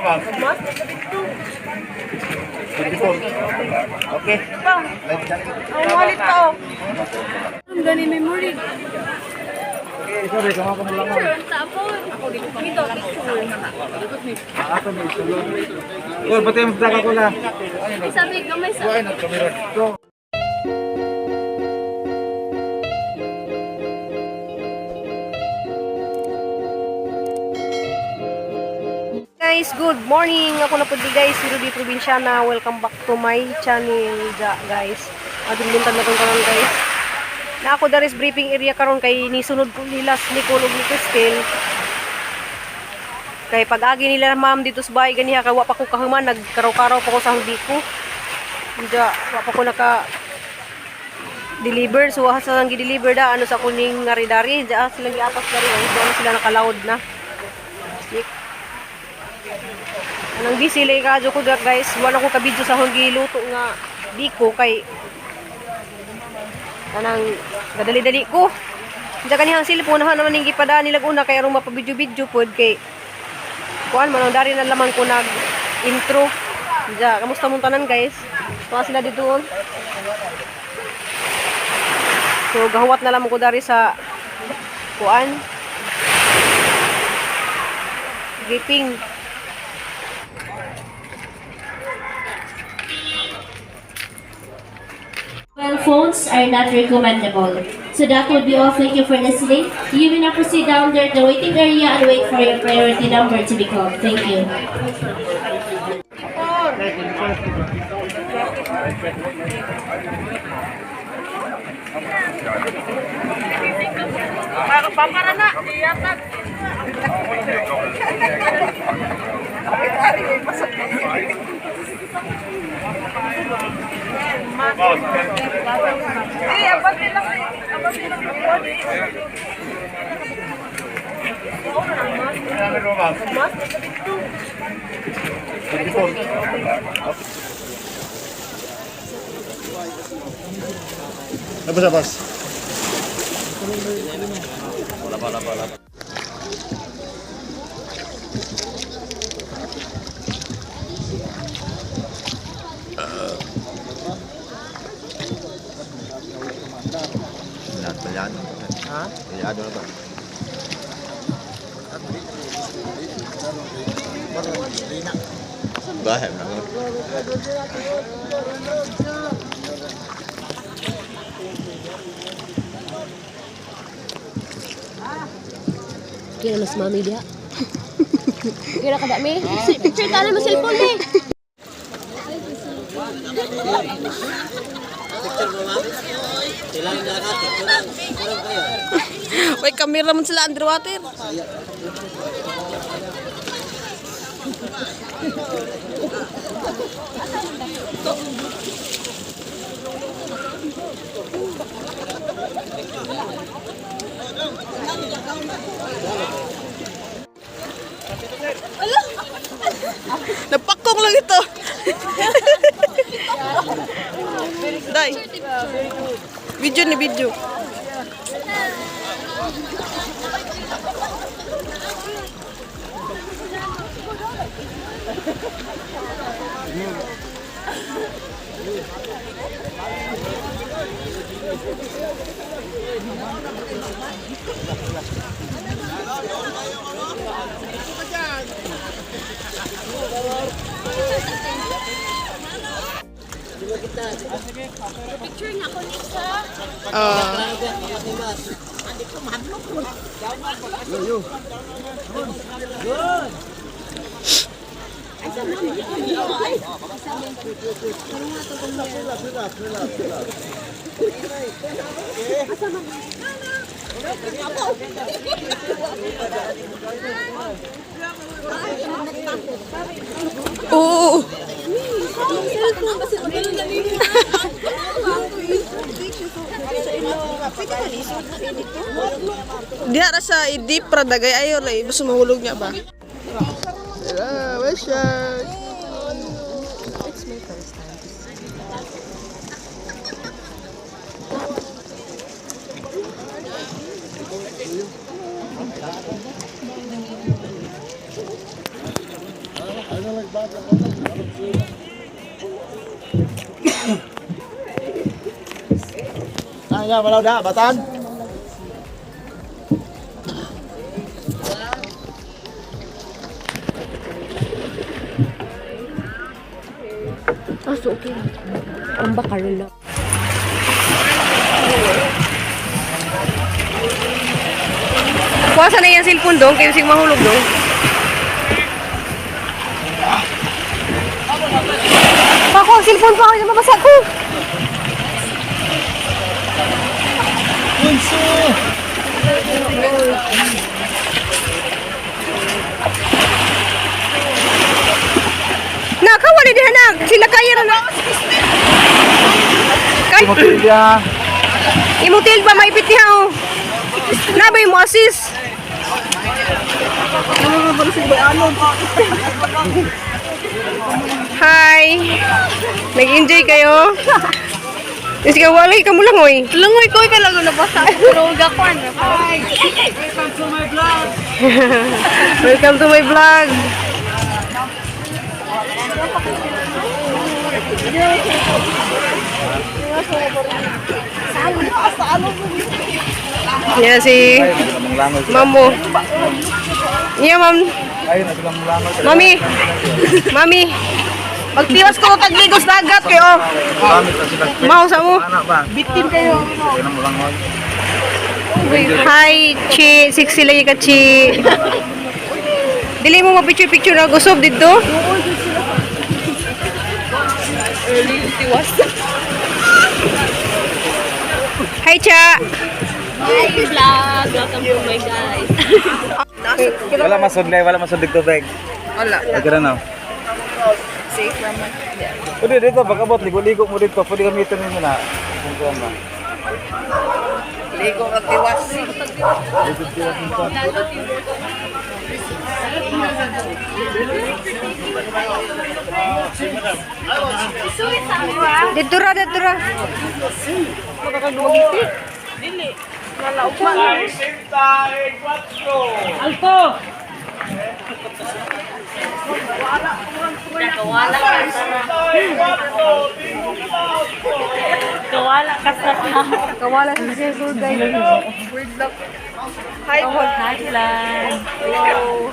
Ma'am? Mas, 24. 24. Okay. Pa. Ang wallet pa oh. Ang gani memory. Okay, sorry, kama ko lang, ma'am. Tapon. Ako dito picture. Ah, ako may sulod. Uy, pati yung plaka ko na. Ay, sabi gamay sa. Ay, nagkamera. So, Guys, good morning. Ako na po di guys, si Ruby Provinciana. Welcome back to my channel, ja, guys. Atong buntag na tong karon, guys. Na ako daris briefing area karon kay nisunod ko nila si Nicole ug ni Cristel. Kay pag-agi nila ma'am dito sa bahay ganiha kay wa pa ko kahuman, nagkaraw-karaw pa ko sa Hangbico. Ja, wa pa ko naka deliver, so wa sa lang gi-deliver da ano sa kuning ngari-dari ja silang giapas dari guys, so, ano sila nakaload na. Sik. Anang busy lay kadyo ko dra, guys. Wala ko ka-video sa akong giluto nga biko kay kanang gadali-dali ko. Diyan kanihang cellphone ha naman ning gipadaan nila una kay aron mapa-video-video pod kay kuan man ang dari na laman ko nag intro. Diyan, kamusta mong tanan, guys? Tuwa sila dito on. So gahuwat na lamang ko dari sa kuan. Briefing. Mobile phones are not recommendable. So that would be all. Thank you for listening. You may now proceed down there to the waiting area and wait for your priority number to be called. Thank you. Pampara na, iyatag. Eh, abot nila abot nila. Ano, ma'am? 24. Tapos, tapos. Wala pa, wala pa, wala pa. Lahat palyado. Ha? Palyado na to. Bahim na ko. Kira mas mami dia. Kira ka dami. Picture ka na mo cellphone eh. May kamera man sila underwater. Napakong lang ito. Day. Video ni video. Oo. Diha ra sa i-deep ra dagay ayo ra basta mahulog niya ba. Hello, Wesha. It's my first time. Ah, ya, wala da, batan. Ah, so okay. Ang bakaroon na. Kuha na yung cellphone dong, kayo sing mahulog dong. Pako, ang cellphone pa ako, mabasa ko. Nakawali diha na. Sila kaya ra na. Kay Mapilya. Imutil pa maipit niya oh. Nabay mo assist. Hi. Nag-enjoy kayo? Kasi ka walay ka mo lang oy. Langoy ko kay lago na basa. Pero gakuan. Welcome to my vlog. Welcome to my vlog. Yan si Ay, silang langoy. Mamo. Yeah, ma'am. Ay, na silang langoy. Mami. Mami. Pagtiwas ko tagligos dagat kayo. Gamit na silang Mao sa mo. Anak ba? Bitin kayo. Kaya mo langoy. Hi, Chi. Sexy lagi ka, Chi. Dili mo ma-picture-picture na gusob dito. Hi, Cha. Hi vlog. Welcome to my guys. Wala masudlay, wala masudlig tubig. Wala. Ay, kira na. Safe naman. Pwede dito, pag-abot, ligo-ligo mo dito. Pwede gamitin mo na. Kung kuwan ba. Ligo kag tiwas. Dito ra, dito ra. Kawala ka sa Kawala sa Sir guys. Hi Hi vlog.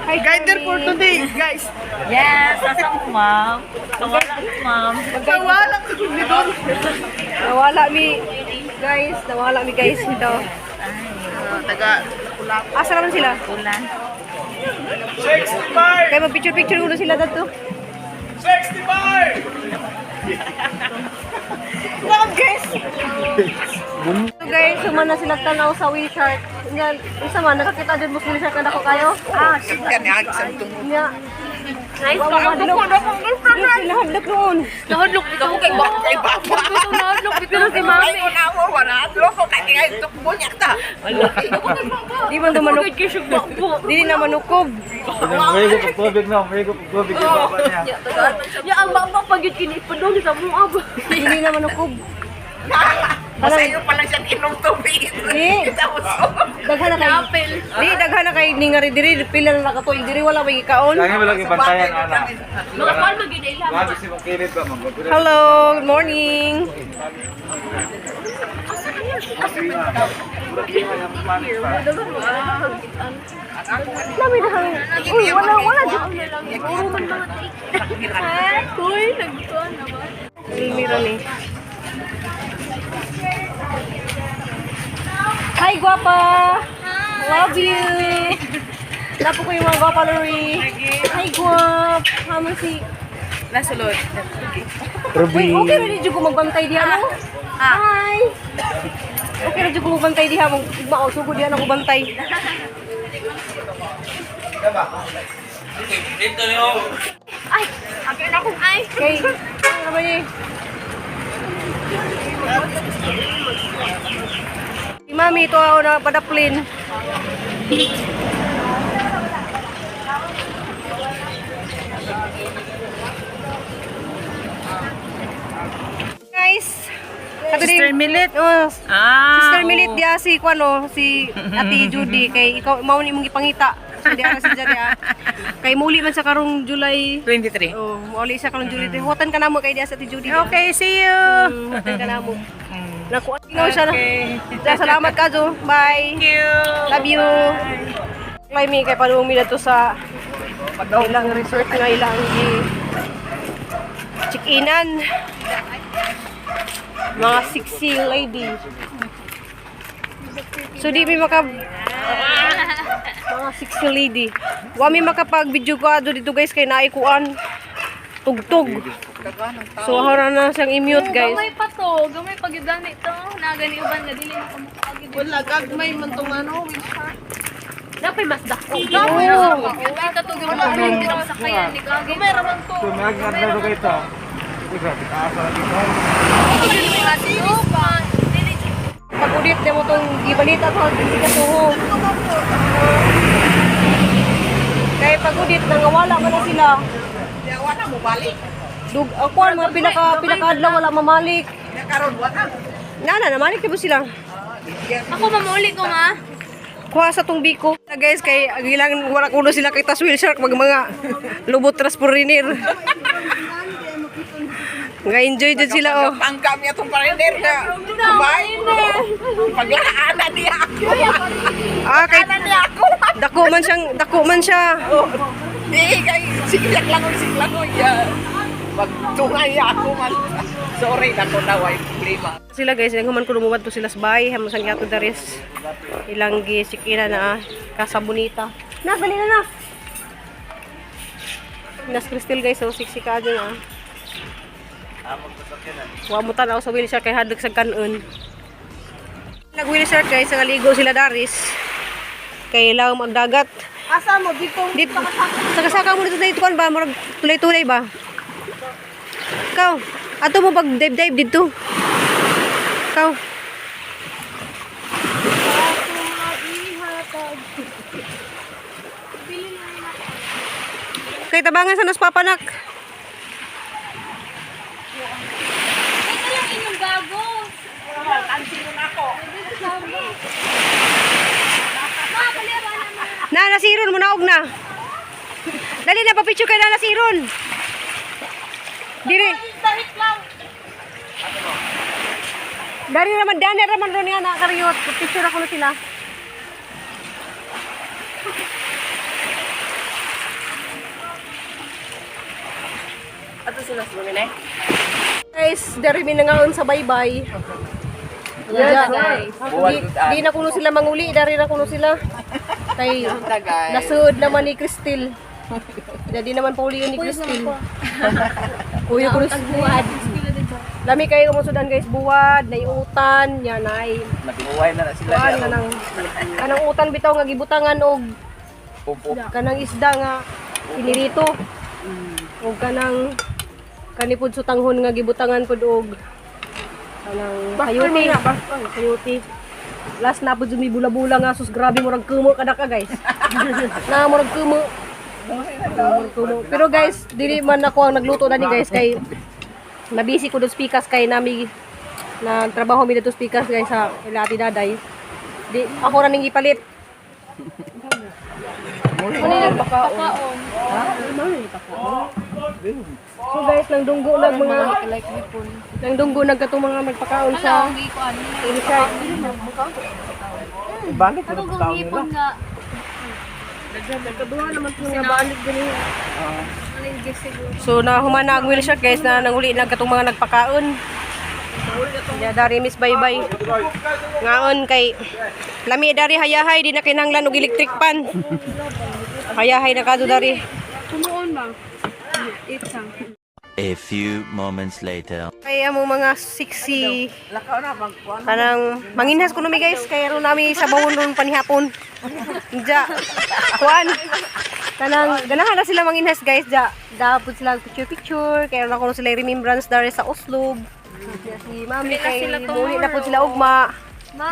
Hi, Guider for today, guys. Yes, asa mo ma'am? Kawala ko ma'am. Kawala ko ni Don. Nawala mi guys, nawala mi guys dito. Taga Asa naman sila? Ulan. 65! Kaya mag-picture-picture ulo sila dito. 65! Guys! So guys, suma na sila tanaw sa Whale Shark. Nga, isa man, nakakita din mo sa Whale Shark na ako kayo. Ah, Nga. Nice Wow, pa. Ang hadlok. bukod akong girlfriend. Sila hadlok noon. Nahadlok dito ko kay kay baba. Nahadlok dito si mami. Ay na mo wala hadlok ko kay tingay tukbo niya ta. Di man dumanok. Dili na manukob. May ko tubig na, may ko tubig yung baba niya. Ya ang baba pag yun kinipadong sa mo ab. Dili na manukob. Masayo pa lang siya inom tubig. Di. Tapos, Daghan na kay. Di daghan na kay ningari diri pila na nakatuig diri wala may gikaon. Kaya mo lang ibantayan, ana. Mga kuan magyud ila. Grabe si Makilit ba, ma'am? Hello, good morning. Lami na kami. Uy, wala, wala. Uy, nagtuan naman. Meron eh. Hi, guwapa! Love you! Napo ko yung mga guwapa, Lori. Hi, guwap! Hamon si... Nasulod. Uy, okay na dito ko magbantay diha, no? Hi! Okay na dito ko magbantay diha. Mao, sugod diha na ko bantay. Ay, akin akong ay. Kay, ano ba niya? Si Mami, ito ako na padaplin. Guys, Sister Milit. Oh, Ah, Sister Milit diya si kuano, si Ate Judy kay ikaw mao ni imong gipangita. So di ara siya diha. Kay muli man sa karong July 23. Oh, muli sa karong July. Huwatan ka namo kay diha sa Ate Judy. Okay, see you. Huwatan ka namo. Naku, tingnan siya na. Ja, salamat ka, Jo. Bye. Thank you. Love you. Bye, mi kay padung mi to sa ilang resort nga ilang gi check-inan. Mga sexy lady. So di mi maka mga sexy lady. Wa mi makapag video ko adto dito guys kay naay kuan tugtog. So hara na siyang i-mute guys. Gamay pa to. Gamay pa gyud ani to. Nagani uban nga dili na kamukaagi. Wala, gagmay man tong ano. Dapat mas dako. Oo. Gamay ka to gamay pa sa sakayan ni kagi. Gamay ra man to. So, nag-nag kayo ito. Uy, grabe, taas na dito. Pag udit mo tong gibalita to hindi ka tuho. Kay pag udit nangawala man na sila. Wala mo balik. Dug ako ang mga pinaka pinakaadlaw wala mamalik. Nakaroon wala. Nana namalik di ba sila? Ako mamuli ko ma. Kuha sa tong biko. Na guys kay gilang wala kuno sila kay tas wheel shark mag mga lubot transporiner. Nga enjoy jud sila oh. Pangkam niya itong parender na. Bye. Paglaan niya ako. Ah kay Niya ako. dako man siyang dako man siya. Di, kay siglak lang o siglak o. Yeah. Magtungay ako man. Sorry, nako na way problema. Sila guys, nang human ko lumuwad to sila sa bahay, hamon sang yato daris. Ilang gi sikina na ah, Casa Bonita. Na dali na na. Nas Crystal guys, so sexy ka dyan ah. Wa mo tanaw sa wheelchair kay hadlok sa kanon. Nag wheelchair guys, ang aligo sila daris. Kay lang magdagat. Asa mo, dito. Dito, sakasaka mo dito dito ba murag tulay-tulay ba? Ikaw, ato mo pag dive-dive dito. Ikaw. Kay tabangan sa nas papanak. Ito lang inyong gago. Na nasiron mo naog na. Dali na papicture kay na nasiron. Dire. Dahit lang. Dari raman dani raman ron nga na kariyot. Picture ako na sila. Ato sila sa mga Guys, dari mi nangaon sa baybay. Yeah, guys. Di, di na kuno sila manguli, dari na kuno sila. Kay guys. nasuod naman ni Cristel. Di naman pauli yun ni Cristel. Kuya kuno Buwad. Lami kayo kumusudan guys, buwad, naiutan, yan ay. Nagbuhay na na sila. Kuan kanang kanang utan bitaw nga gibutangan og Pumpo. kanang isda nga pinirito. Og kanang kanipod sutanghon nga gibutangan pud og kanang sayuti. Sayuti. Last na pud may bula-bula nga sus grabe murag kumo kada ka guys. Na murag kumo. Murag kumo. Pero guys, dili man ako ang nagluto na ni guys kay nabisi ko dun speakers kay nami na trabaho mi dito speakers guys sa ila Ate Daday. Di ako ra ning ipalit. Ano yung Pakaon. So guys, nang dunggo nag mga nang dunggo nag katong mga magpakaon sa Ano, ko ano. Ilisa. Balik ko Ako na kung tao nila. hipon nga. Nagkaduha naman itong mga banig ganyan. So na humana ang wheelchair guys na nanguli nag katong mga nagpakaon. Ya dari miss bye bye. Ngaon kay lami dari hayahay di na kinahanglan og electric pan. Hayahay na kadto dari. Kumuon ba? Itsang. A few moments later. Kay among mga sexy kanang manginhas kuno mi guys kay aron nami sa bawon ron panihapon. Ja. Kuan. Kanang ganahan na sila manginhas guys ja. Dapat sila picture picture kay aron ako sila remembrance dari sa Oslob. Ya, si mami kay muhi na pud sila ugma.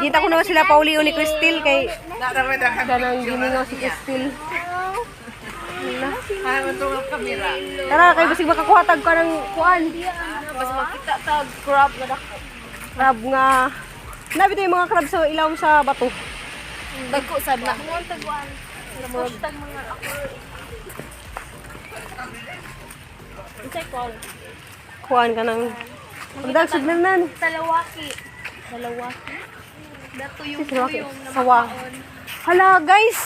Di ta ko naman sila pauli ni Cristel kay kanang gimingaw si Cristel. Tara kay basig makakuha tag ka ng kuan. Mas makita tag crab nga dako. Crab nga. Nabi yung mga crab sa ilawom sa bato. Dagko sad na. Kumuon taguan. Push tag mga ako. Unsay call? Kuan ka ng Magdag sudlanan. Talawaki. Talawaki? Dato yung Talawaki. tuyong na Sawa. makaon. Hala guys.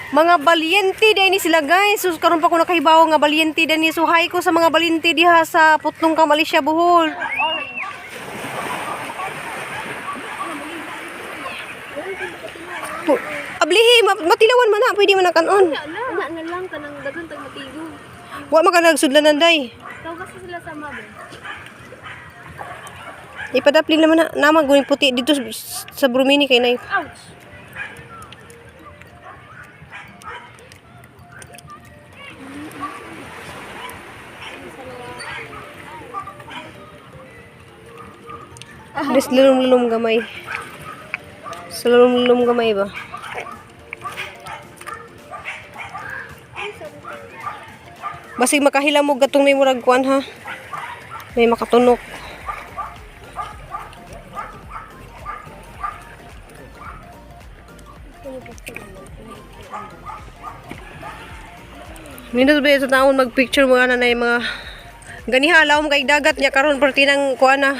Mga balyente dahil ni sila guys. Sus karon pa ko nakahibaw nga balyente dahil ni. So hi ko sa mga balyente diha sa Putlong Malaysia Bohol. Ablihi, matilawan man na, pwede man na kanon. Ana na lang kanang daghan tag matigo. Wa man ka nagsudlanan day. Tawag kasi sila sa mabe. Ipadapli naman na namang guning puti dito sa Brumini kay nay. Ouch. Des lulom-lulom gamay. Sa lulom-lulom gamay ba? Basig makahila mo gatong may murag kuan ha. May makatunok. Nindot ba sa taon magpicture mga nanay mga ganiha lawom kay dagat niya karon perti nang kuan na.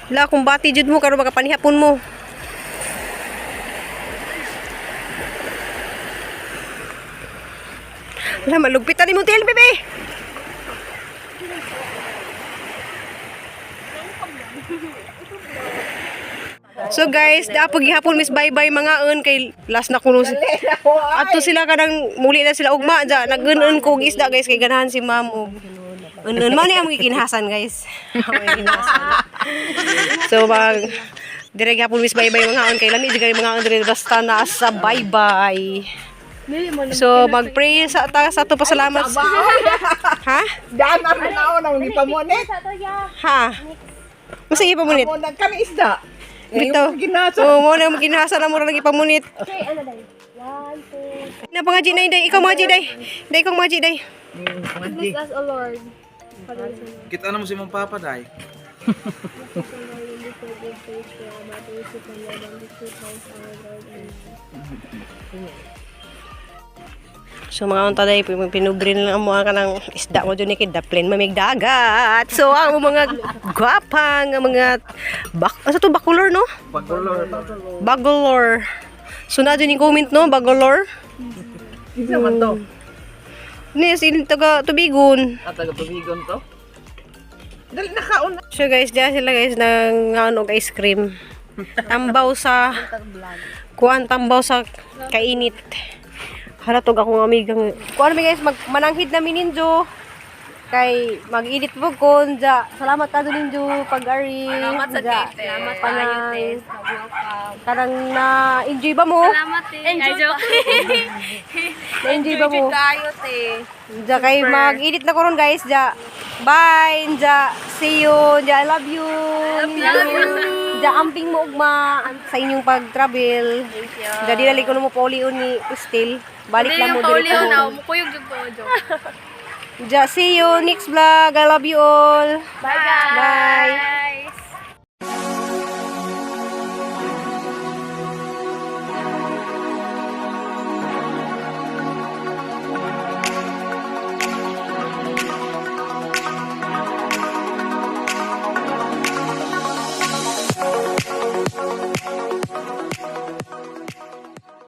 La kung bati jud mo karon makapanihapon mo. La malugpitan nimo tiil bebe. So guys, dapat gihapon miss bye-bye mga un kay last na kuno. Ato sila kanang muli na sila ugma dya. Nag-un ko og isda guys kay ganahan si ma'am og un-un mao ni among gikinhasan guys. Among gikinhasan. So mag dire gihapon miss bye-bye mga un kay lami jud kay mga un dire basta na sa bye-bye. So mag-pray sa ta sa ato pasalamat. Ha? Daan na rin ako nang gipamunit. Ha? Masige pa munit. Mo nagkani isda. Bitaw. Ginasa. Oo, mo na ginasa na mura lagi pamunit. Na pangaji na day, ikaw mga day. Day ikaw mga day. Bless us, O Lord. Kita na mo si mong papa, day. So mga unta day, pinubre na lang ang mga kanang isda mo dyan ni kay daplin mamig dagat. So ang mga gwapang ang mga bak asa to bakulor no? Bakulor. Bagolor. So na dyan yung comment no, bagolor. Isa man to. Ni sin taga tubigon. At taga tubigon to. Dali nakaon. So guys, diyan sila guys nang ano ice cream. Tambaw sa kuan tambaw sa kainit. Hala tog akong amigang. Kuan mi guys mag mananghid na mi ninjo. Kay mag-init mo kon ja. Salamat ka ninjo pag-ari. Salamat sa Ja. date. Salamat Panang- kayo, Tess. Welcome. Karang na enjoy ba mo? Salamat, eh. Enjoy. Na-enjoy ba mo? Tayo te. Ja kay mag-init na ko ron guys ja. Bye ja. See you. Ja, I love you. Love you. Ja, amping mo ugma sa inyong pag-travel. Thank you. Ja, di dali ko na mo paulion ni Still. Balik Dili lang mo yung diri paulion ko. na. Mukuyog yung ko, joke. Ja, see you next vlog. I love you all. Bye, guys. Bye.